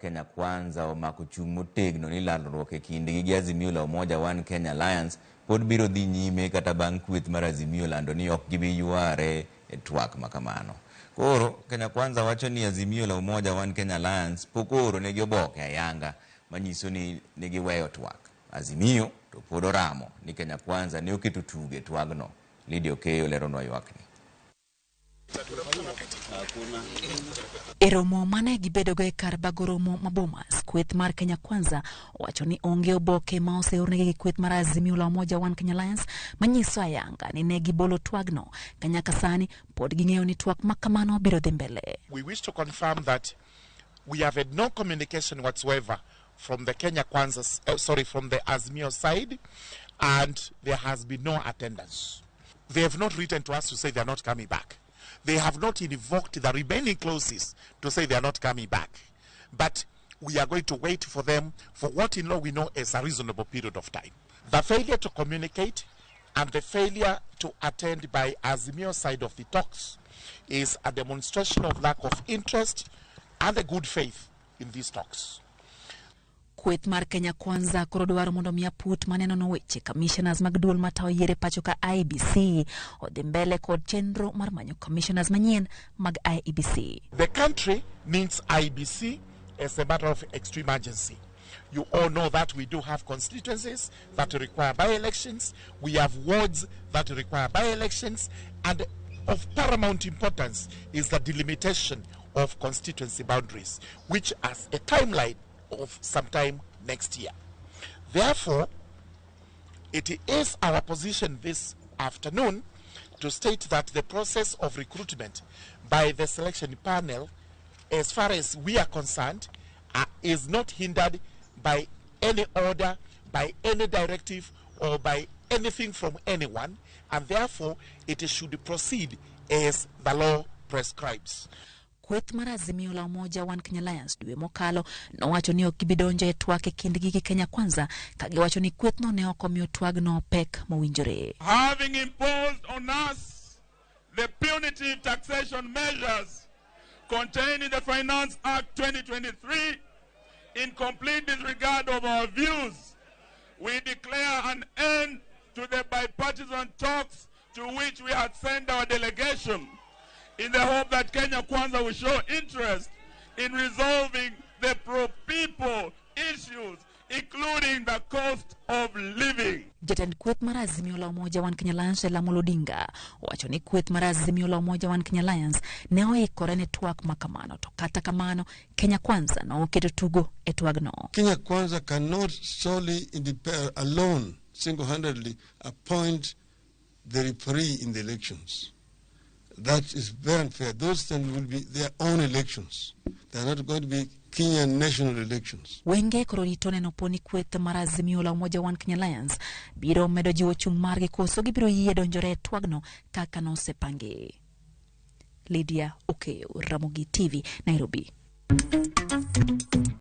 Kenya Kwanza omako chung' motegno ni lalruok e kindgi gi Azimio la Umoja One Kenya Alliance pod biro dhi nyime kata bang' kweth mar Azimio lando ni ok gibi yware e twak ma kamano. Koro Kenya Kwanza wacho ni Azimio la Umoja One Kenya Alliance pok ooro negi oboke ayanga manyiso ni ne giweyo twak. Azimio to pod oramo ni Kenya Kwanza ne oketo tugo e twagno. Lydia Okeyo leronwa ywakni. E romo mane gibedogo e kar bago romo ma Bomas, kweth mar Kenya Kwanza owacho ni onge oboke ma oseornegi gi kweth mar Azimio la Umoja One Kenya Alliance manyiso ayanga ni ne gibolo twagno ka nyaka sani pod ging'eyo ni twak ma kamano biro dhi mbele. We wish to confirm that we have had no communication whatsoever from the Kenya Kwanza, sorry, from the Azimio side, and there has been no attendance. They have not written to us to say they are not coming back. They have not invoked the remaining clauses to say they are not coming back. But we are going to wait for them for what in law we know as a reasonable period of time. The failure to communicate and the failure to attend by Azimio side of the talks is a demonstration of lack of interest and a good faith in these talks. Kweth mar Kenya Kwanza koro dwaro mondo mi aput manenono weche commissioners mag duol matayo yiero e pacho ka IEBC odhi mbele kod chenro mar manyo commissioners manyien mag IEBC. The country needs IEBC as a matter of extreme urgency. You all know that we do have constituencies that require by-elections. We have wards that require by-elections. And of paramount importance is the delimitation of constituency boundaries, which has a timeline of sometime next year. Therefore, it is our position this afternoon to state that the process of recruitment by the selection panel, as far as we are concerned, is not hindered by any order, by any directive, or by anything from anyone, and therefore it should proceed as the law prescribes. Kweth mar Azimio la Umoja One Kenya Alliance dwe mokalo nowacho ni ok gibi donjo e twak e kindgi gi Kenya Kwanza ka giwacho ni kwethno ne ok omiyo twagno pek mowinjore. Having imposed on us the punitive taxation measures contained in the Finance Act 2023, in complete disregard of our views, we declare an end to the bipartisan talks to which we had sent our delegation in the hope that Kenya Kwanza will show interest in resolving the pro-people issues, including the cost of living. Jatend kweth mar Azimio la Umoja One Kenya Alliance Raila Amolo Odinga owacho ni kweth mar Azimio la Umoja One Kenya Alliance ne oikore ne twak ma kamano to kata kamano Kenya Kwanza noketo tugo e twagno. Kenya Kwanza cannot solely alone, single-handedly appoint the referee in the elections. That is very unfair. Those then will be their own elections. They are not going to be Kenyan national elections. Wenge koro rito neno po ni kweth mar Azimio la Umoja One Kenya Alliance biro medo jiwo chung' margi koso gibiro yie donjore e twagno kaka nosepangi. Lydia Okeyo, Ramogi TV, Nairobi.